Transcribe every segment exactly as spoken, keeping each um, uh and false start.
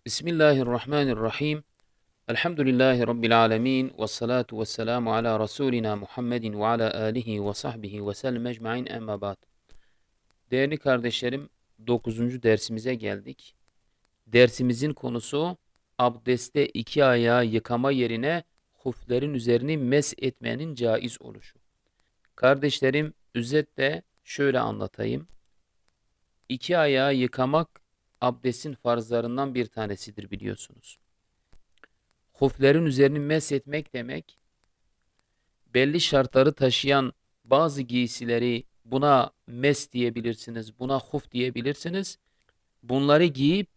Bismillahirrahmanirrahim. Elhamdülillahi Rabbil alemin. Ve salatu ve selamu ala Resulina Muhammedin ve ala alihi ve sahbihi ve sellem ecmain, emma ba'd. Değerli kardeşlerim, dokuzuncu dersimize geldik. Dersimizin konusu abdestte iki ayağı yıkama yerine huflerin üzerini mesh etmenin caiz oluşu. Kardeşlerim, özetle şöyle anlatayım. İki ayağı yıkamak abdestin farzlarından bir tanesidir, biliyorsunuz. Huflerin üzerini mesh etmek demek, belli şartları taşıyan bazı giysileri, buna mesh diyebilirsiniz, buna huf diyebilirsiniz. Bunları giyip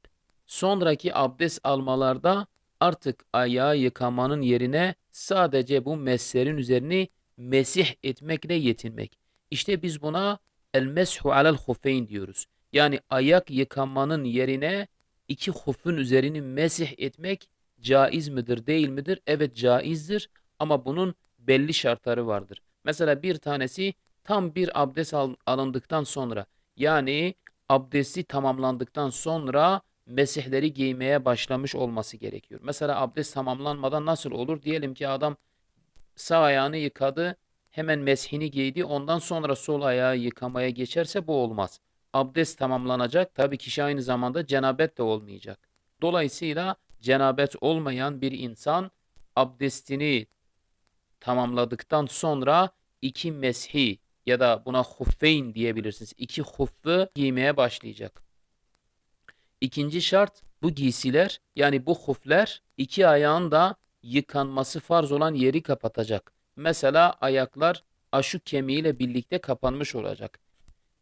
sonraki abdest almalarda artık ayağı yıkamanın yerine sadece bu meslerin üzerini mesih etmekle yetinmek. İşte biz buna el meshu alel hufeyn diyoruz. Yani ayak yıkamanın yerine iki hufun üzerini mesih etmek caiz midir, değil midir? Evet, caizdir, ama bunun belli şartları vardır. Mesela bir tanesi tam bir abdest al- alındıktan sonra, yani abdesti tamamlandıktan sonra mesihleri giymeye başlamış olması gerekiyor. Mesela abdest tamamlanmadan nasıl olur? Diyelim ki adam sağ ayağını yıkadı, hemen meshini giydi, ondan sonra sol ayağı yıkamaya geçerse bu olmaz. Abdest tamamlanacak. Tabii kişi aynı zamanda cenabet de olmayacak. Dolayısıyla cenabet olmayan bir insan abdestini tamamladıktan sonra iki meshi ya da buna huffeyn diyebilirsiniz, iki huffu giymeye başlayacak. İkinci şart, bu giysiler, yani bu hufler iki ayağın da yıkanması farz olan yeri kapatacak. Mesela ayaklar aşu kemiğiyle birlikte kapanmış olacak.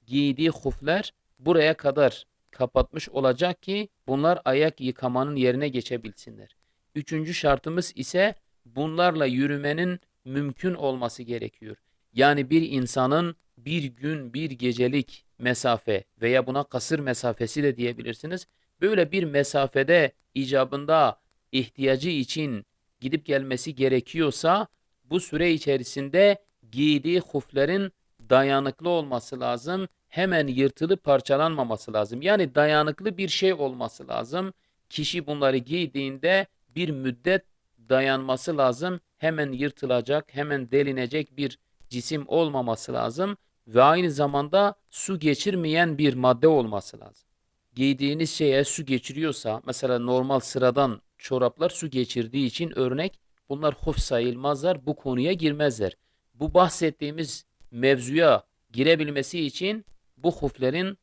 Giydiği hufler buraya kadar kapatmış olacak ki bunlar ayak yıkamanın yerine geçebilsinler. Üçüncü şartımız ise bunlarla yürümenin mümkün olması gerekiyor. Yani bir insanın bir gün, bir gecelik mesafe veya buna kasır mesafesi de diyebilirsiniz, böyle bir mesafede icabında ihtiyacı için gidip gelmesi gerekiyorsa, bu süre içerisinde giydiği huflerin dayanıklı olması lazım, hemen yırtılıp parçalanmaması lazım. Yani dayanıklı bir şey olması lazım. Kişi bunları giydiğinde bir müddet dayanması lazım. Hemen yırtılacak, hemen delinecek bir cisim olmaması lazım. Ve aynı zamanda su geçirmeyen bir madde olması lazım. Giydiğiniz şeye su geçiriyorsa, mesela normal sıradan çoraplar su geçirdiği için örnek, bunlar huf sayılmazlar, bu konuya girmezler. Bu bahsettiğimiz mevzuya girebilmesi için bu huflerin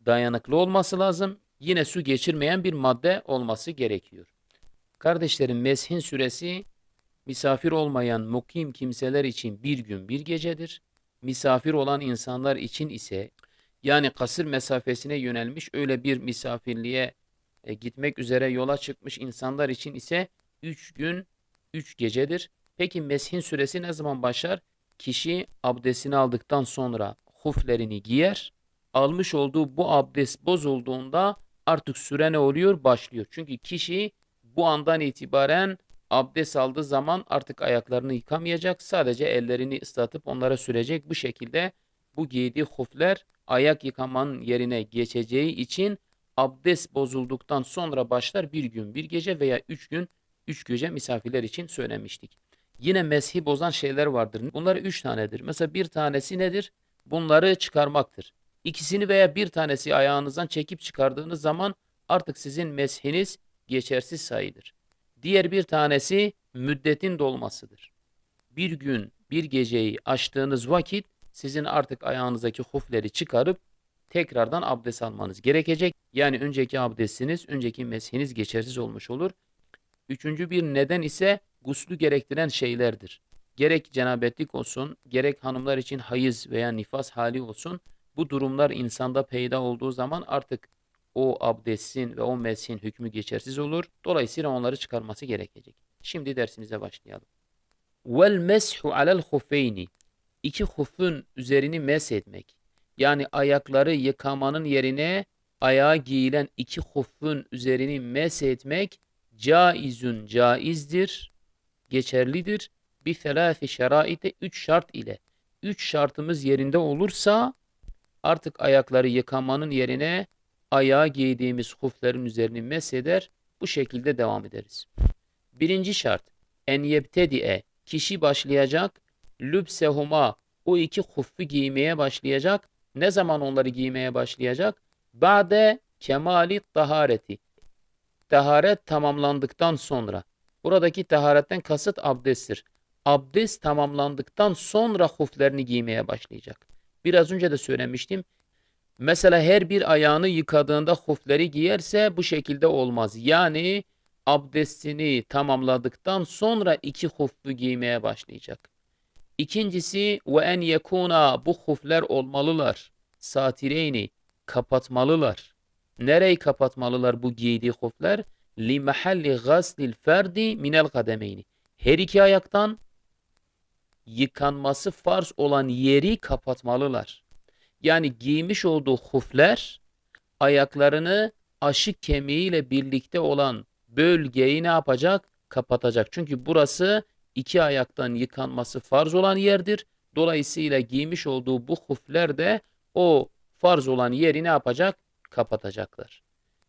dayanıklı olması lazım. Yine su geçirmeyen bir madde olması gerekiyor. Kardeşlerim, meshin süresi misafir olmayan mukim kimseler için bir gün bir gecedir. Misafir olan insanlar için ise, yani kasır mesafesine yönelmiş, öyle bir misafirliğe e, gitmek üzere yola çıkmış insanlar için ise üç gün üç gecedir. Peki meshin süresi ne zaman başlar? Kişi abdestini aldıktan sonra huflerini giyer. Almış olduğu bu abdest bozulduğunda artık süre ne oluyor? Başlıyor. Çünkü kişi bu andan itibaren abdest aldığı zaman artık ayaklarını yıkamayacak. Sadece ellerini ıslatıp onlara sürecek. Bu şekilde bu giydiği hufler ayak yıkamanın yerine geçeceği için abdest bozulduktan sonra başlar, bir gün bir gece veya üç gün üç gece misafirler için söylemiştik. Yine meshi bozan şeyler vardır. Bunlar üç tanedir. Mesela bir tanesi nedir? Bunları çıkarmaktır. İkisini veya bir tanesi ayağınızdan çekip çıkardığınız zaman artık sizin meshiniz geçersiz sayılır. Diğer bir tanesi müddetin dolmasıdır. Bir gün, bir geceyi aştığınız vakit sizin artık ayağınızdaki hufleri çıkarıp tekrardan abdest almanız gerekecek. Yani önceki abdestiniz, önceki meshiniz geçersiz olmuş olur. Üçüncü bir neden ise guslü gerektiren şeylerdir. Gerek cenabetlik olsun, gerek hanımlar için hayız veya nifas hali olsun, bu durumlar insanda peyda olduğu zaman artık o abdestin ve o meshin hükmü geçersiz olur. Dolayısıyla onları çıkarması gerekecek. Şimdi dersimize başlayalım. Vel meshu alel hufeyni. İki hufun üzerini mesh etmek. Yani ayakları yıkamanın yerine ayağa giyilen iki hufun üzerini mesh etmek caizun, caizdir, geçerlidir. Bi selâfi şeraite, üç şart ile. Üç şartımız yerinde olursa artık ayakları yıkamanın yerine ayağa giydiğimiz hufların üzerini mesh eder. Bu şekilde devam ederiz. Birinci şart, en yebtedi'e, kişi başlayacak, lübsehuma, o iki huffu giymeye başlayacak. Ne zaman onları giymeye başlayacak? Ba'de kemali tahareti, taharet tamamlandıktan sonra. Buradaki taharetten kasıt abdesttir. Abdest tamamlandıktan sonra huflerini giymeye başlayacak. Biraz önce de söylemiştim. Mesela her bir ayağını yıkadığında hufleri giyerse bu şekilde olmaz. Yani abdestini tamamladıktan sonra iki huffu giymeye başlayacak. İkincisi, ve en yekuna, bu hufler olmalılar. Satireyni, kapatmalılar. Nereyi kapatmalılar bu giydiği hufler? Li mahalli gaslil ferdi minel kademeyni. Her iki ayaktan yıkanması farz olan yeri kapatmalılar. Yani giymiş olduğu hufler ayaklarını aşık kemiğiyle birlikte olan bölgeyi ne yapacak? Kapatacak. Çünkü burası iki ayaktan yıkanması farz olan yerdir. Dolayısıyla giymiş olduğu bu hufler de o farz olan yeri ne yapacak? Kapatacaklar.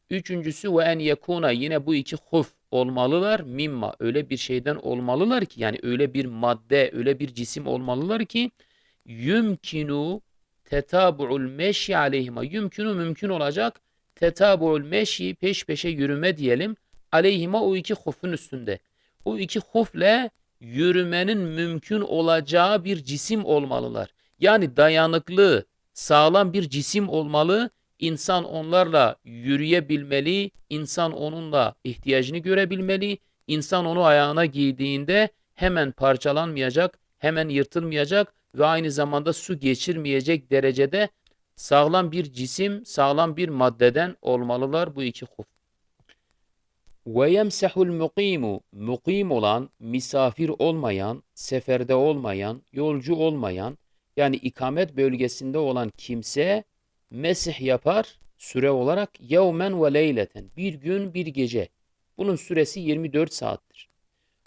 Üçüncüsü, ve en yekuna, yine bu iki huf olmalılar. Mimma, öyle bir şeyden olmalılar ki, yani öyle bir madde, öyle bir cisim olmalılar ki, yumkinu tetabu'ul meşyi aleyhima. Yumkinu, mümkün olacak. Tetabu'ul meşyi, peş peşe yürüme diyelim. Aleyhima, o iki hufun üstünde. O iki hufle yürümenin mümkün olacağı bir cisim olmalılar. Yani dayanıklı, sağlam bir cisim olmalı. İnsan onlarla yürüyebilmeli, insan onunla ihtiyacını görebilmeli, insan onu ayağına giydiğinde hemen parçalanmayacak, hemen yırtılmayacak ve aynı zamanda su geçirmeyecek derecede sağlam bir cisim, sağlam bir maddeden olmalılar bu iki huf. Ve yemsehul muqimu, mukim olan, misafir olmayan, seferde olmayan, yolcu olmayan, yani ikamet bölgesinde olan kimse mesih yapar süre olarak yevmen ve leyleten, bir gün bir gece. Bunun süresi yirmi dört saattir.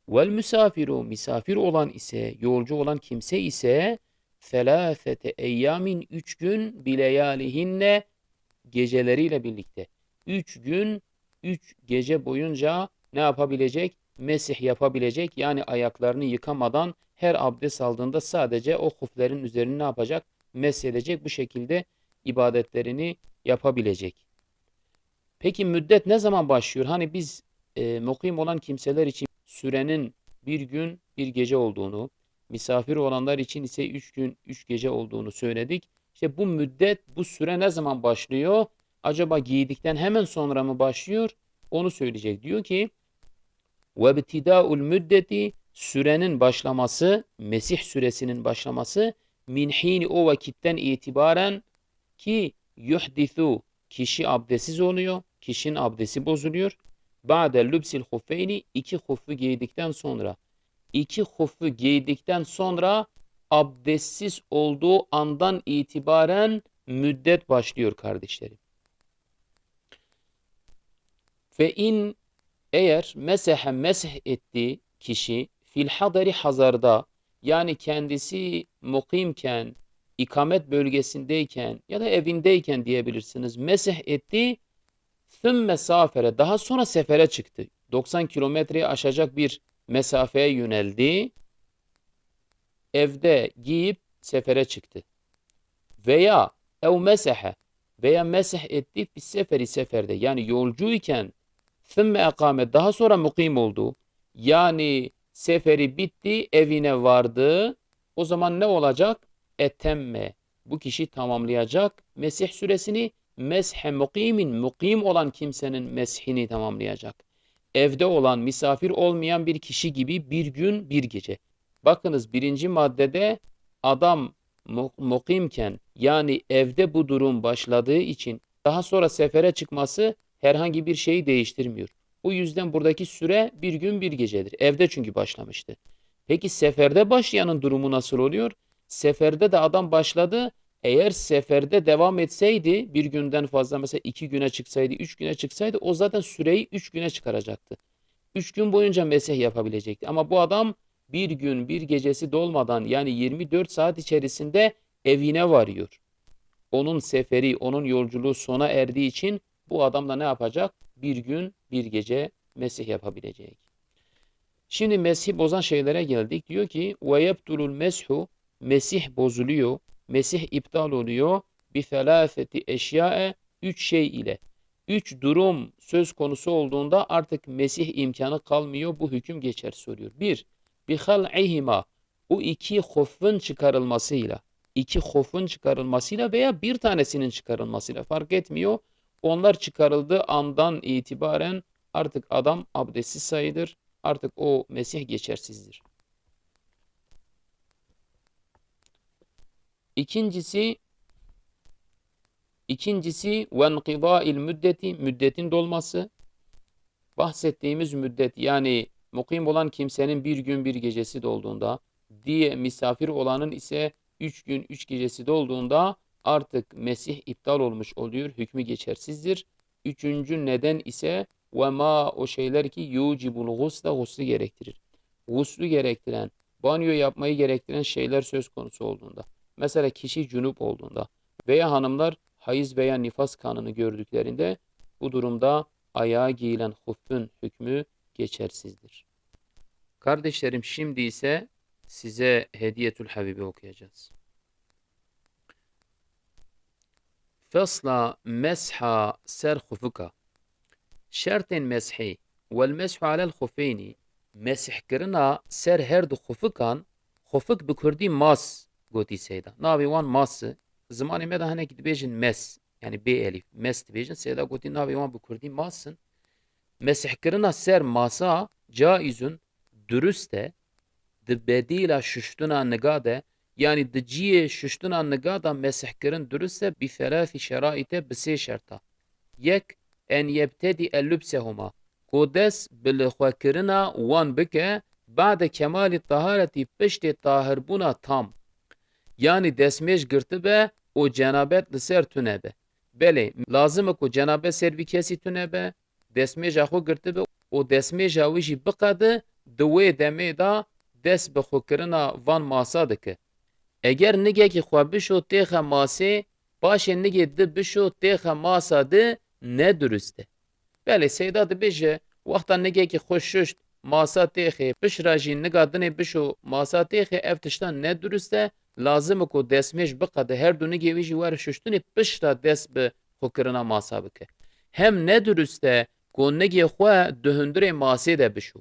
Vel musafiru, misafir olan ise, yolcu olan kimse ise, selâsete eyyamin, üç gün, bileyalihinne, geceleriyle birlikte. Üç gün, üç gece boyunca ne yapabilecek? Mesih yapabilecek. Yani ayaklarını yıkamadan her abdest aldığında sadece o huflerin üzerini ne yapacak? Mesedecek. Bu şekilde ibadetlerini yapabilecek. Peki müddet ne zaman başlıyor? Hani biz e, mukim olan kimseler için sürenin bir gün bir gece olduğunu, misafir olanlar için ise üç gün üç gece olduğunu söyledik. İşte bu müddet, bu süre ne zaman başlıyor? Acaba giydikten hemen sonra mı başlıyor? Onu söyleyecek. Diyor ki, "Ve ibtidaul müddeti", sürenin başlaması, Mesih süresinin başlaması, "min hini", o vakitten itibaren ki, "yuhdisu", kişi abdestsiz oluyor, kişinin abdesti bozuluyor. "Ba'de lubsil huffeyni", iki huffu giydikten sonra. İki huffu giydikten sonra abdestsiz olduğu andan itibaren müddet başlıyor kardeşlerim. Fe in, eğer mesehe, mesh etti kişi, fil haderi, hazarda, yani kendisi mukimken, ikamet bölgesindeyken ya da evindeyken diyebilirsiniz, mesh etti, sümme safere, daha sonra sefere çıktı. Doksan kilometreyi aşacak bir mesafeye yöneldi. Evde giyip sefere çıktı. Veya ev mesehe, veya mesih etti fis seferi, seferde. Yani yolcuyken, sümme ekame, daha sonra mukim oldu. Yani seferi bitti, evine vardı. O zaman ne olacak? Etemme. Bu kişi tamamlayacak Mesih süresini, meshe mukimin, mukim olan kimsenin meshini tamamlayacak. Evde olan, misafir olmayan bir kişi gibi bir gün, bir gece. Bakınız, birinci maddede adam mu-, mukimken, yani evde bu durum başladığı için daha sonra sefere çıkması herhangi bir şeyi değiştirmiyor. O yüzden buradaki süre bir gün bir gecedir. Evde çünkü başlamıştı. Peki seferde başlayanın durumu nasıl oluyor? Seferde de adam başladı. Eğer seferde devam etseydi, bir günden fazla, mesela iki güne çıksaydı, üç güne çıksaydı, o zaten süreyi üç güne çıkaracaktı. Üç gün boyunca mesih yapabilecekti. Ama bu adam bir gün, bir gecesi dolmadan, yani yirmi dört saat içerisinde evine varıyor. Onun seferi, onun yolculuğu sona erdiği için bu adam da ne yapacak? bir gün, bir gece Mesih yapabilecek. Şimdi Mesih'i bozan şeylere geldik. Diyor ki, "Ve yebtulul meshu", Mesih bozuluyor, Mesih iptal oluyor, "bi selâseti eşyae", üç şey ile. Üç durum söz konusu olduğunda artık Mesih imkanı kalmıyor, bu hüküm geçersiz oluyor. Bir, "bi hal'ihima", o iki hufun çıkarılmasıyla, iki hufun çıkarılmasıyla veya bir tanesinin çıkarılmasıyla fark etmiyor. Onlar çıkarıldığı andan itibaren artık adam abdestsiz sayılır, artık o Mesih geçersizdir. İkincisi, ikincisi, "ve inqidâil müddeti", müddetin dolması. Bahsettiğimiz müddet, yani mukim olan kimsenin bir gün bir gecesi dolduğunda, diye misafir olanın ise üç gün üç gecesi dolduğunda artık Mesih iptal olmuş oluyor, hükmü geçersizdir. Üçüncü neden ise "ve ma", o şeyler ki "yucibul gusle", guslü gerektirir. Guslü gerektiren, banyo yapmayı gerektiren şeyler söz konusu olduğunda. Mesela kişi cunup olduğunda veya hanımlar hayız veya nifas kanını gördüklerinde bu durumda ayağa giyilen huffun hükmü geçersizdir. Kardeşlerim, şimdi ise size Hediyetül Habibi okuyacağız. Fesla mesha ser xufika. Şertên meshî, wel meshu alel xufeyni, mesihkirina ser her du xufikan, xufik bi kurdî mas gotî Seyda. Navê wan mas e. Zimanê me de hinek dibêjin mes, yani bê elîf, mes dibêjin. Seyda gotî navê wan bi kurdî mas in. Mesihkirina ser masa caizun, durust e, di bedîla şuştina niga de, yanî di cihê şuştina niga de mesihkirin durust e, bi selasî şeraîte, bi sê şerta. Yek, en yebtedî e lubsehuma, ku dest bi lixwekirina wan bike, ba'de kemalî taharetî, piştê tahirbûna tam. Yanî destmêj girtibe û cenabet li ser tune be. Belê, lazim e ku cenabet ser vî kesî tune be, destmêja xwe girtibe û destmêja wî jî biqede, di wê demê de dest bi xwekirina van masa dike. Eger nigekî xwe bişo têxe masê, paşê nigê di bişo têxe masa di, ne durust e. Belê, Seyda dibêje, wexta nigekî xwe şuşt, masa têxê, pişra jî niga dinê bişo masa têxê, ev tişta ne durust e, lazim e ku destmêj biqede, her du nigê wî jî were şuştinê, pişra dest bi xwekirina masa bike. Hem ne durust e ku nigê xwe di hundirê masê de bişo.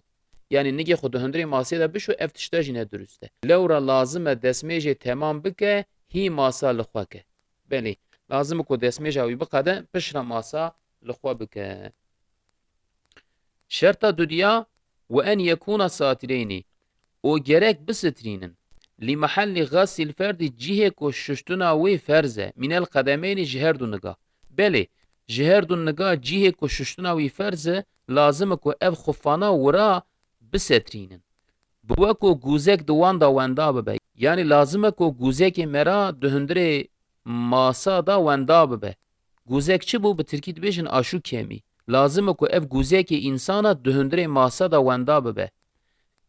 Yanî nigê xwe di hundirê masê de bişo, ev tişta jî ne durust e. Lewra lazim e destmêjê temam bike, hî masa li xwe ke. Belê, lazim e ku destmêja wî biqede, pişra masa li xwe bike. Şerta dudiya, "Ve en yekûna satireynî", û gerek bisitirînin. "Li mehellî xeslîl ferdî", cihê ku şuştina wî ferz e, "mînel qedemeynî", ji her du niga. Belê, ji her du niga cihê ku şuştina wî ferz e, lazim e ku ev xufana wira bisetirînin. Bi weko gûzek di wan de wenda bibe. Yanî lazim e ku gûzekê me ra di hundirê masa de wenda bibe. Gûzek çi bû? Bi tirkî dibêjin aşû kemî. Lazim e ku ev gûzekê însana di hundirê masa de wenda bibe.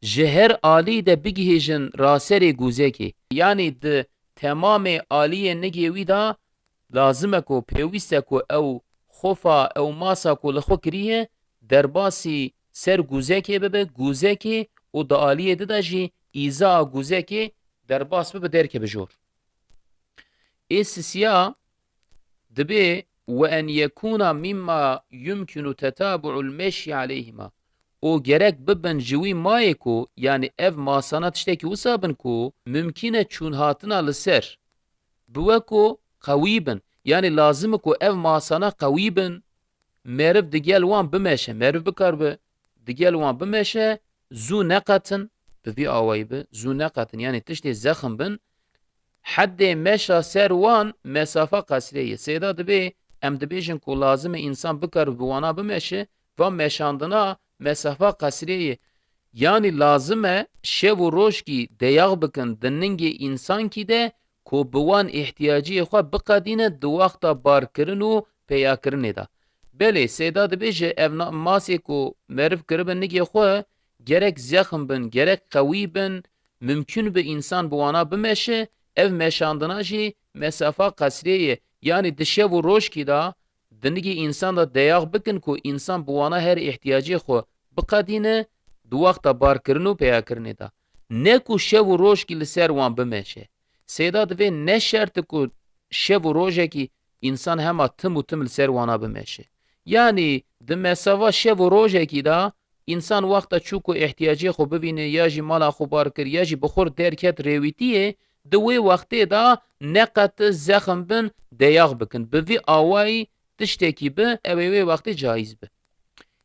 Ji her alî de bigihêjin raserê gûzekê. Yanî di temamê aliyê nigê wî de lazim e ku, pêwîst e ku ew xofa, ew masa ku li xwe kiriye, derbasî ser gûzekê bibe, gûzekê û di aliyê di de jî îza gûzekê derbas bibe, derkeve jor. Ê sisiya dibê, "Ve en yekûna mimma yumkinu tetabu'ul meşyi aleyhima." Û gerek bibin ji wî mayê ku, yanî ev masana tiştekî wisa bin ku mimkîn e çûn hatina li ser. Bi weko qewî bin. Yanî lazim e ku ev masana qewî bin, meriv digel wan bimeşe. Meriv bikaribe digel wan bimeşe, zû neqetin, bi vî awayî bi, zû neqetin. Yanî tiştê zexm bin, heddê meşa ser wan mesafa qesrê ye. Seyda dibê, em dibêjin ku lazim e însan bikaribe bi wana bimeşe, va meşandina mesafa qesrê ye. Yanî lazim e şev û rojkî deyax bikin di ningê însankî de ku bi wan îhtiyaciyê xwe biqedîne di wexta barkirin û peyakirinê de. Belê, Seyda dibêje, ev na-, masê ku meriv kiribe nigê xwe, gerek zexm bin, gerek qewî bin, mimkûn bi însan bi wana bimeşe, ev meşandina jî mesafa qesrê ye. Yanî di şev û rojkî de di nigê însan de deyax bikin ku însan bi wana her îhtiyacê xwe biqedîne di wexta barkirin û peyakirinê de. Ne ku şev û rojkî li ser wan bimeşe. Sêda divê ne şert e ku şev û rojekî însan hema tim û tim li ser wana bimeşe. Yanî di mesafa şev û rojekî de însan wexta çû ku îhtiyacê xwe bibîne ya jî mala xwe bar kir ya jî bi xwe derket rêwîtiyê, di wê wextê de neqet zexm bin, deyax bikin. Bi vî awayî tiştekî bi, ew ê wê wextê caiz bi.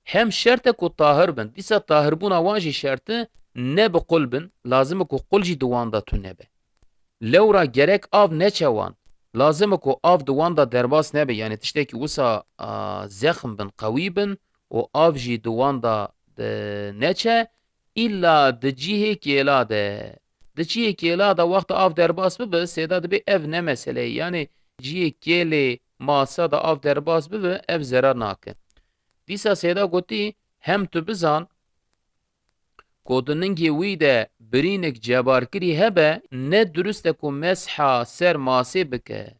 Hem şert e ku tahir bin. Dîsa tahirbûna wan jî şert e, ne bi qul bin. Lazim e ku qul jî di wan de tune be. Lewra gerek av neçe wan. Lazim e ku av di wan de derbas nebe. Yanî tiştekî wisa, a, zexm bin, qewî bin û av jî di wan de, de neçe. Îlla di cihê kêla de. Di cihê kêla de wexta av derbas bibe, sêda dibê ev ne mesele ye. Yanî cihê kêlê masa de av derbas bibe, ev zerar nake. Dîsa sêda gotî, hem tu bizan ku di ningê wî de birînek cebarkirî hebe, ne durust e ku mesha ser masê bike.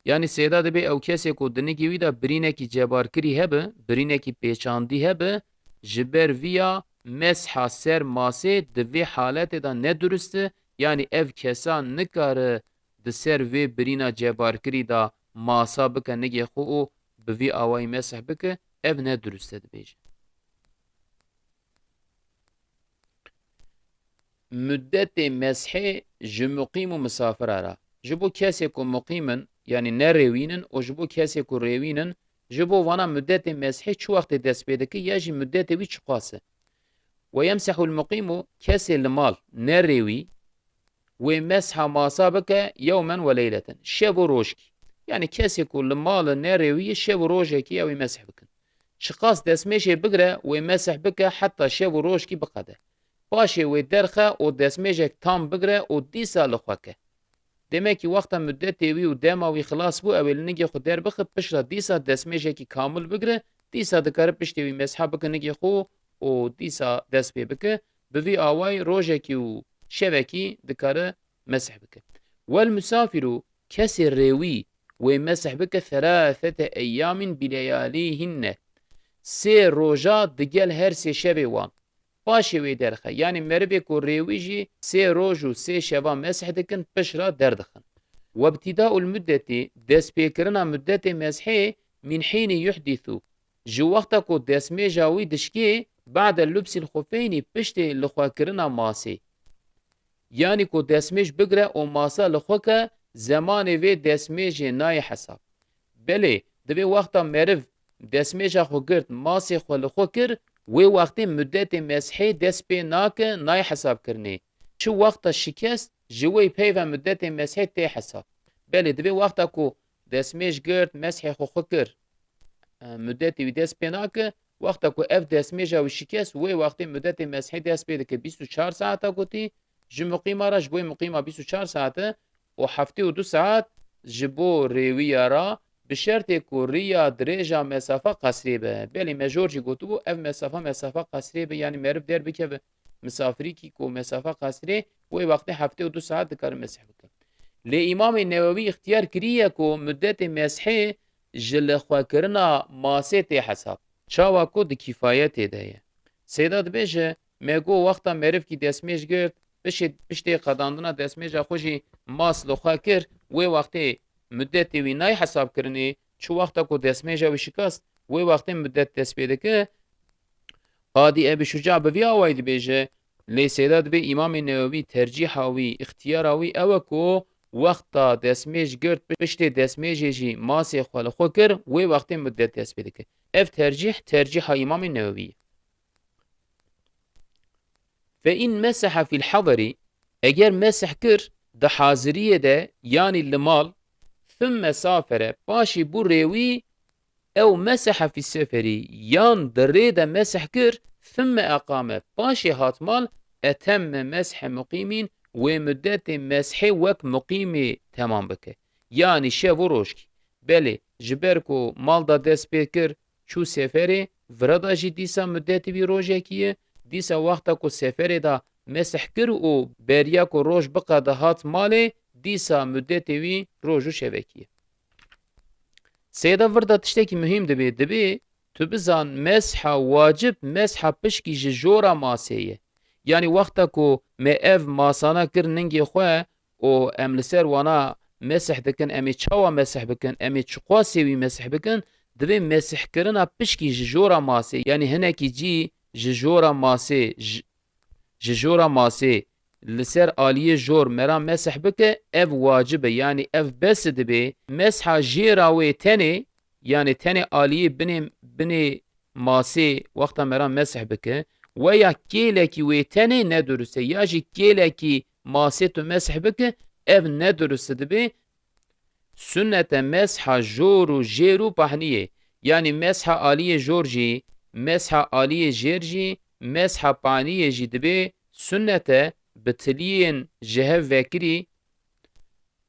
Yanî sêda dibê ew kesê ku di nigê wî de birînekî cebarkirî hebe, birînekî pêçandî hebe, ji ber viya mesha ser masê di vê haletê de ne durist e, yanî ev kesa nikare di ser vê birîna cebarkirî de masa bike nigê xwe û bi vî awayî mesih bike, ev ne durist e dibêje. Mudetê meshê ji muqîm û misafira re. Ji bo kesê ku muqîm in, yanî ne rêwîn in û ji bo kesê ku rêwîn in, ji bo vana mudetê meshê çi wextê dest pê dike ya jî mudetê wî çiqas e? Ve yemsehul muqîmu, kesê li mal, ne rêwî, wê mesha masa bike yewmen ve leyleten, şev û rojkî. Yanî kesê ku li mal e ne rêwî ye, şev û rojekî ew ê mesih bikin. Çiqas destmêjê bigire, wê mesih bike heta şev û rojkî biqede. Paşê wê derxe û destmêjek tam bigire û dîsa li xwe ke. Demekî wexta mudetê wî û dema wî xilas bû, ew ê li nigê xwe derbixe, piştre dîsa destmêjekî kamil bigire, dîsa dikare piştê wî mesha bike nigê xwe û dîsa dest pê bike. Bi vî awayî rojekî û şevekî dikare mesih bike. Wel musafîrû, kesê rêwî wê mesih bike thelâthete eyyâmin bi leyâlîhinne. Sê roja digel her sê şevê wan. Paşê wê derxe. Yanî merivê ku rêwî jî sê roj û sê şeva mesih dikin, piştre derdixin. Webtîdaul muddetî, destpêkirina muddetê mesihê, min hînî yuhdîsu, ji wexta ku destmêja wî dişkê, ba'de lubsil xufeynî, piştê li xwe kirina masê. Yanî ku destmêj bigire û masa li xwe ke, zemanê vê destmêjê nayê hesab. Belê, divê wexta meriv destmêja xwe girt, masê xwe li xwe kir, wê wextê mudetê mesihê dest pê nake, nayê hesabkirinê. Çi wexta şikest, ji wê peyve mudetê mesihê tê hesab. Belê, divê wexta ku destmêj girt, mesihê xwe xwe kir, e, mudetê wî dest pê nake, wexta ku ev destmêja wî şikest, wê wextê mudetê mesihê dest pê dike. Bîst û çar saeta gotî, ji muqîma re, ji bo muqîma bîst û çar saet e û heftê û du saet ji bo rêwiya re, bi şertê ku riya dirêja mesafa qesrê be. Belê me jor jî gotibû, ev mesafa, mesafa qesrê be, yanî meriv derbikeve misafirîkî ku mesafa qesrê, wê wextê heftê û du saet dikare mesih bike. Lê Îmamê Newewî îxtiyar kiriye ku mudetê mesihê ji lixwekirina masê tê hesab. Çawa ku di kîfayetê de ye. Sêda dibêje, me got wexta merivkî destmêj girt, pişê-, piştê qedandina destmêja xwe jî mas li xwe kir, wê wextê mudetê wî nayê hesabkirinê, çi wexta ku destmêja wî şikast, wê wextê mudet dest pê dike. Qadî Ebî Şuca bi vî awayî dibêje, lê Sêda dibê Îmamê Newewî tercîha wî, îxtiyara wî ew e ku wexta destmêj girt, piştê destmêjê jî masê xwe li xwe kir, wê wextê mudet dest pê dike. Ev tercîh, tercîha Îmamê Newewî ye. Fe in meseha fil haderi, eger mesih kir di haziriyê de, yanî li mal, thumme safere, paşî bû rêwî, ew meseha fî seferî, yan di rê de mesih kir, thumme eqame, paşê hat mal, etemme meshe muqîmîn, wê mudetê mesihê wek muqîmê temam bike. Yanî şev û rojkî. Belê, ji ber ku mal da dest pê kir, çû seferê, vira da jî dîsa mudetê wî rojekî ye, dîsa wexta ku seferê da mesih kir û beriya ku roj biqede hat malê, dîsa mudetê wî roj û şevekî ye. Seyda vir de tiştekî muhîm dibê. Dibê tu bizan mesha wacib, mesha pişkî ji jora masê ye. Yanî wexta ku me ev masana kir ningê xwe û em li ser wana mesih dikin, em ê çawa mesih bikin, em ê çiqasê wî mesih bikin, divê mesihkirina pişkî ji jora masê, yanî hinekî cî ji jora masê, ji, ji jora masê li ser aliyê jor me ra mesih bike, ev wacib e, yanî ev bes dibe. Mesha jêra wê tenê, yanî tenê aliyê binê, binê masê wexta me ra mesih bike, weya kêlekî wê tenê ne durust e, ya jî kêlekî masê tu mesih bike, ev ne durust dibe. Sunnet e mesha jor û jêr û pahniyê. Yanî mesha aliyê jor jî, mesha aliyê jêr jî, mesha paniyê jî dibê sunnet e bi tiliyên ji hev vekirî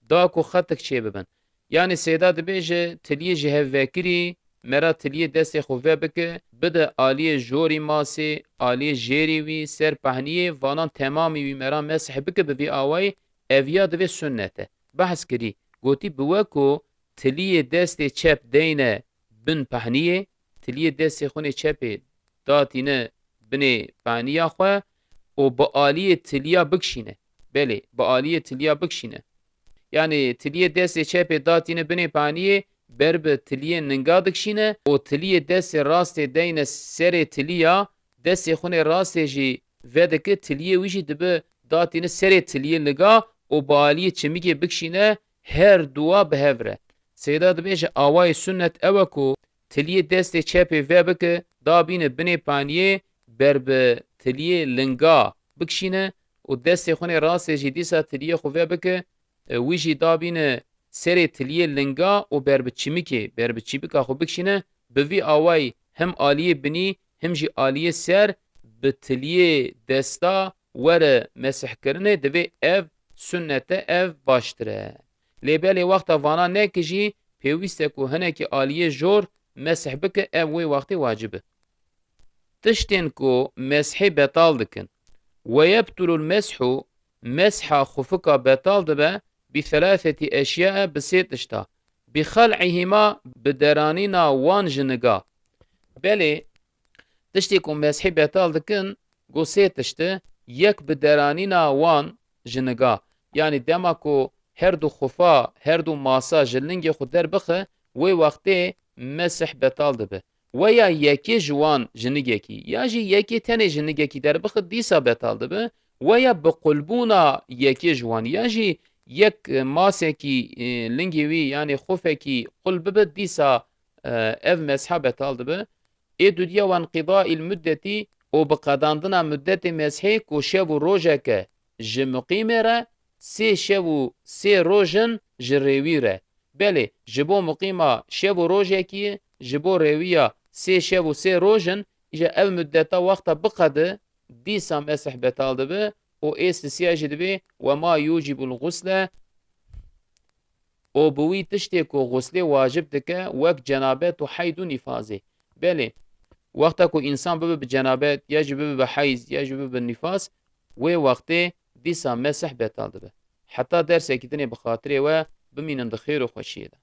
da ku xetik çê bibin. Yanî Seyda dibêje, tiliyê ji hev vekirî, me ra tiliyê destê xwe vebike, bide aliyê jorî masê, aliyê jêrî wî, ser pahniyê, vanan temamî wî me ra mesih bike, bi vî awayî ev ya divê sunnet e. Behs kirî, gotî bi we ku tiliyê destê çep deyne bin pahniyê, tiliyê destê xwe nê çepê datîne binê paniya xwe û bi aliyê tiliya bikişîne. Belê, bi aliyê tiliya bikişîne. Yanî tiliyê destê çepê datîne binê paniyê, ber bi tiliyê ninga dikişîne û tiliyê destê rastê deyne serê tiliya, destê xwe nê rastê jî vedike, tiliyê wî jî dibe datîne serê tiliyê liga û bi aliyê çimikê bikişîne, her dua bi hev re. Seyda dibêje, awayê sunnet ew e ku tiliyê destê çepê vebike, dabîne binê paniyê, ber bi tiliyê linga bikişîne û destê xwe nê rastê jî dîsa tiliyê xwe vebike, e, wî jî dabîne serê tiliyê linga û ber bi çimikê, ber bi çîbika xwe bikişîne, bi vî awayî him aliyê binî, him jî aliyê ser bi tiliyê desta were mesihkirinê, divê ev sunnet e, ev baştir e. Lê belê wexta vana neke jî pêwîst e ku hinekî aliyê jor mesih bike, ev wê wextê wacib e. Tiştên ku meshê betal dikin. Ve yebtulul meshu, mesha xufika betal dibe bi thelatheti eşyae, bi sê tişta. Bi khal'ihima, bi deranîna wan ji niga. Belê, tiştê ku meshê betal dikin, go sê tişt e, yek bi deranîna wan ji niga. Yanî dema ku her du xufa, her du masa ji lingê xwe derbixe, wê wextê mesih betal dibe. Weya yekê ji wan ji nigekî, ya jî yekê tenê ji nigekî derbixe, dîsa betal dibe. Weya bi qulbûna yekê ji wan, ya jî yek, e, masekî, e, lingê wî, yanî xufekî qul bibe, dîsa, e, ev mesha betal dibe. Ê dudiya, wenqida'il muddetî, û bi qedandina muddetê meshê ku şev û rojeke ji muqîmê re, sê şev û sê roj in ji rêwî re. Belê, ji bo muqîma şev û rojekî ye, ji bo rêwiya sê şev û sê roj in, îja ev muddeta wexta biqede, dîsa mesih betal dibe û ê sisiya jî dibê, "Ve ma yucibul gusle", û bi wî tiştê ku xuslê wacib dike, wek cenabet û heyd û nîfazê. Belê, wexta ku însan bibe bi cenabet, ya jî bibe bi heyz, ya jî bibe bi nîfaz, wê wextê dîsa mesih betal dibe. Heta dersekî dinê bi xatirê we bimînin di xêr û xweşiyê de.